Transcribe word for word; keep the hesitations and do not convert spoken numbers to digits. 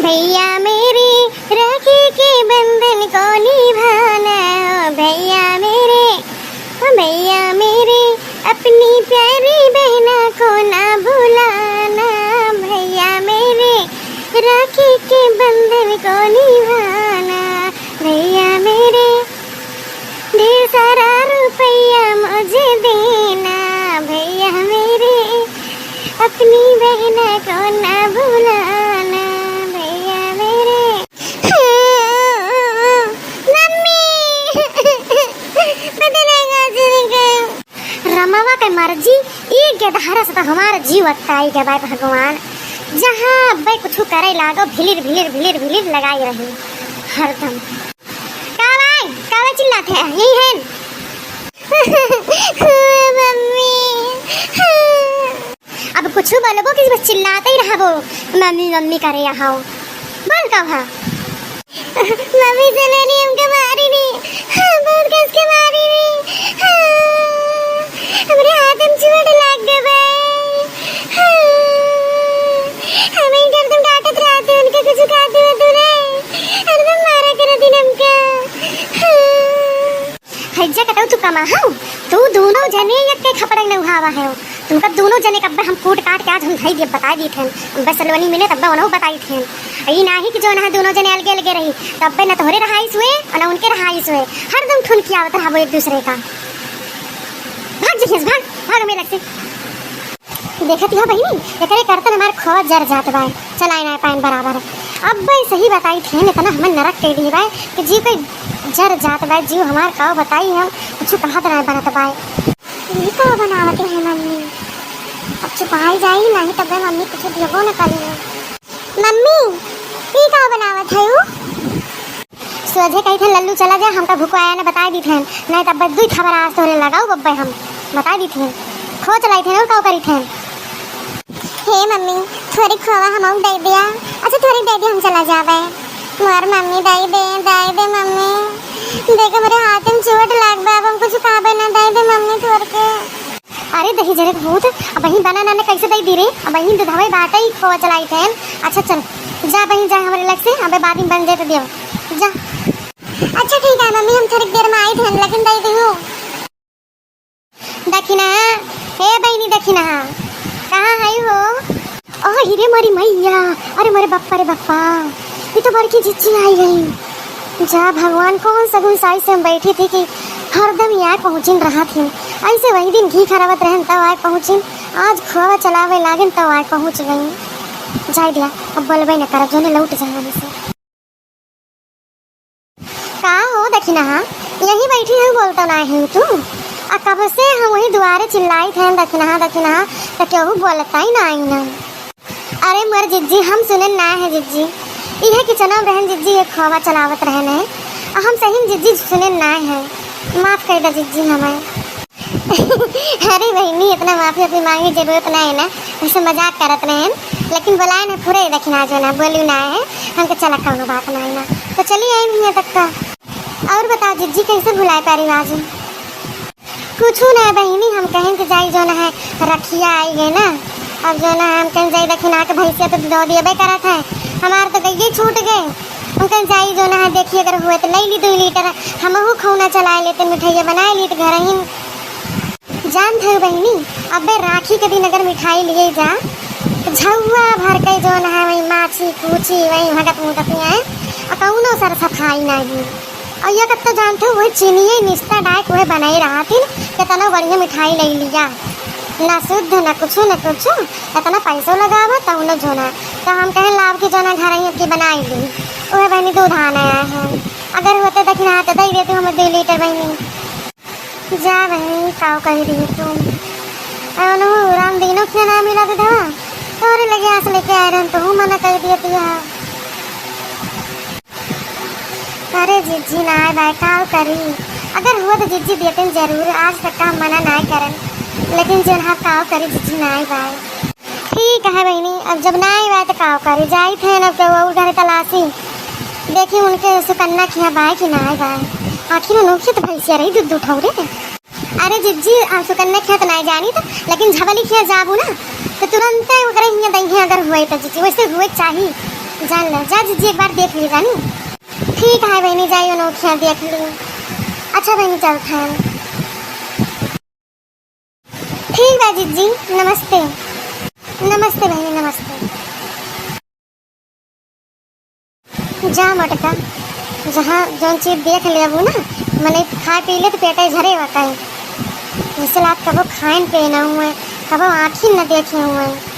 भैया मेरे, राखी के बंधन को निभाना, ओ भैया मेरे, ओ भैया मेरे, अपनी प्यारी बहना को ना भुलाना, भैया मेरे, राखी के बंधन को निभाना, भैया मेरे, ढेर सारा रुपया मुझे देना, भैया मेरे, अपनी बहना को ना भुलाना, भैया मेरे। मम्मी, पता नहीं कहाँ चली गई। रमवा के मर्जी, ई गेदहरा से तो हमार जीव अकताई के बाय भगवान। जहाँ अब्बे कुछ करे लागो, भिलिर, भिलिर, भिलिर, भिलिर लगाई रही हरदम। का बाय? का बाय चिल्लात है? यही है। मम्मी। अब कुछ बोलबो कि बस चिल्लाते ही रहबो, मम्मी, मम्मी करे यहाँ। बोल का भा? मम्मी, सुने नहीं, हमके मारी नहीं। हाँ, बहुत कस के मारी नहीं। हाँ, हमरे हाथ में चोट लग गए भाई। हाँ, हमें इधर तुम डांटत रहते, उनके कुछ कहते हो तू नहीं। हरदम मारा करे दिन हमका। हाँ। हैजा कतौ तू कमा हौ, तू दोनों जने एक के खपड़े न उहावा है। तुमका दोनों जने का अब्बे हम कूट काट के आज हम धई देब, बताई दीत हन। अब्बे सलवनी मिले तब्बे उन्हों बताई थेन। ई नाही कि जौन है दोनों जने अलगे अलगे रही, तब्बे न तोहरे रहाइस हुए और न उनके रहाइस हुए। हरदम ठुनकियावत रहबो एक दूसरे का। भाग जहिया से, भाग, भाग मेरे से। देखत हो बहिनी, एकरे करतन हमार खोवा जर जात बाय, चलाए ना पाएन बराबर। अब्बे सही बताई थेन, इतना हमन नरक कइ दिए बाय कि जीव के जर जात बाय, जीव हमार काव बताई, हम कुछ कहत ना बनत बाय। ई का बनावत है मम्मी? अब चुपाई जाई, नाही तब्बे मम्मी कुछ देबो न करी। मम्मी, ई का बनावत है ऊ? सोझे कही थेन, "लल्लू चला जा, हमका भुकवाया न बताई दी थेन, नहीं तब्बे दुई थबरा आज तोहरे लगाऊ बब्बे हम, बताई दी थेन।" खो चलाई थेन, और का करी थेन? हे मम्मी, थोड़ी खोवा हमहू दे दिया। अच्छा, थोड़ी दे दिया, हम चला जाबे। मोर मम्मी, दे दे, दे दे मम्मी। देखो, मेरे हाथ में चोट लाग बा, अब हम कुछ खाबे ना, दे दे मम्मी, थोड़ के। अरे दही जरे भूत, अब वहीं बना ना, ना कैसे दे दी रे? अब वहीं दूधवे बाटे ही खोवा चलाई थेन। अच्छा चल, जा बहिन, जा हमरे लग से, अबे बाद में बन जाए तो दियो, जा। अच्छा ठीक है मम्मी, हम थोड़ी देर में आई थेन, लेकिन दे दियो। दखिनहा, हे बहिनी दखिनहा, कहाँ है हो? ओ हीरे मोरी मैया, अरे मोरे बप्पा रे बप्पा, ये तो बड़की जिज्जी आई गई। जा भगवान, कौन सगुन साई से हम बैठी थी कि हरदम ये आए पहुँचिन रहा थी। ऐसे वही दिन घी खराबत रहन तब आए पहुँचिन, आज खोवा चलावे लागेन तब आए पहुँच गई। जाए दिया, अब बोलबे न करब, जोने लौट जाए से। का हो दखिनहा, यहीं बैठी हूँ, बोलता ना है तू? आ कब से हम वही दुआरे चिल्लाई थे दखिनहा, दखिनहा, तो केहू बोलता ही ना आई ना। अरे मोर जिज्जी, हम सुने ना है जिज्जी, इहे किचनवा में रहन जिज्जी, ये खोवा चलावत रहन है, आ हम सही में जिज्जी सुने ना है, माफ कर दे जिज्जी हमें। अरे बहिनी, इतना माफी वाफी मांगे जरूरत ना है ना, वैसे मजाक करत रहे हैं, लेकिन बोलाए ना पूरे दखिनहा जो ना बोलू ना है, हमके चला कौनो बात ना है ना, तो चली आई नहीं है तक का। और बताओ जिज्जी, कैसे भुलाए पारी आज? कुछ ना बहिनी, हम कहें कि जाई जो ना है रखिया आई गए ना, अब जो ना है हम कहें जाई दखिनहा के भैंसिया तो दो दिए बे करत है, हमार तो गइये छूट गए, हम कहें जाई जो ना है देखिए अगर हुए तो ले ली दुई लीटर, हमहू खौना चलाए लेते, मिठाइया बनाए ली तो घर ही। जान थे बहिनी, अबे राखी के दिन अगर मिठाई लिए जा, तो झौआ भर के जो ना है वही माछी कूची वही भगत मुदत आए, और कौनो सर सफाई नहीं। और ये कब तो जान थे वही चीनिये निस्ता डाइट वही बनाई रहा थी, कितना बढ़िया मिठाई ले लिया, ना शुद्ध ना कुछ ना कुछ, इतना पैसों लगावा तो उन्हें जो ना, तो हम कहें लाभ की जो ना घर ही की बनाई ली, वह बहनी दूध आना है, अगर होते दखिनहा तो दे देते हमें दो लीटर बहनी। जा बहनी, काव कही रही तू? अरे उन्हों राम दीनों के ना मिला दे देवा। तोरे लगे आस लेके आए रहन, तू मना कर दिया दिया। अरे जिज्जी ना आए बाय, काव करी? अगर हुआ तो जिज्जी देते जरूर, आज तक का मना ना करन। लेकिन जो ना काव करी, जिज्जी ना आए बाय। ठीक है बहिनी, अब जब ना आई बाय तो काव करी? जाई थे ना तो और घरे तलाशी। देखी उनके सुकन्ना किया बाय कि ना आई बाय। आखिर उनके तो भैंसिया रही दूध उठाऊ रे। अरे जिज्जी, आ सुकन्या खेत नाई जानी तो, लेकिन झबली खेत जाबू ना, तो तुरंते ओकरे हियां दइहे अगर हुए तो जिज्जी, वैसे हुए चाही। जान ले, जा जिज्जी, एक बार देख ली जानी। ठीक है बहिनी, जाइयो नोखिया देख ली। अच्छा बहिनी, चलत है। ठीक बा जिज्जी, नमस्ते। नमस्ते बहिनी, नमस्ते। जा मोटका, जहाँ जौन चीज देख लेबू ना, मने खाए पी ले तो पेटे झरे बा काहे। जैसे लात कबो खाइन पे ना हुए, कबो आँखी न देखे हुए।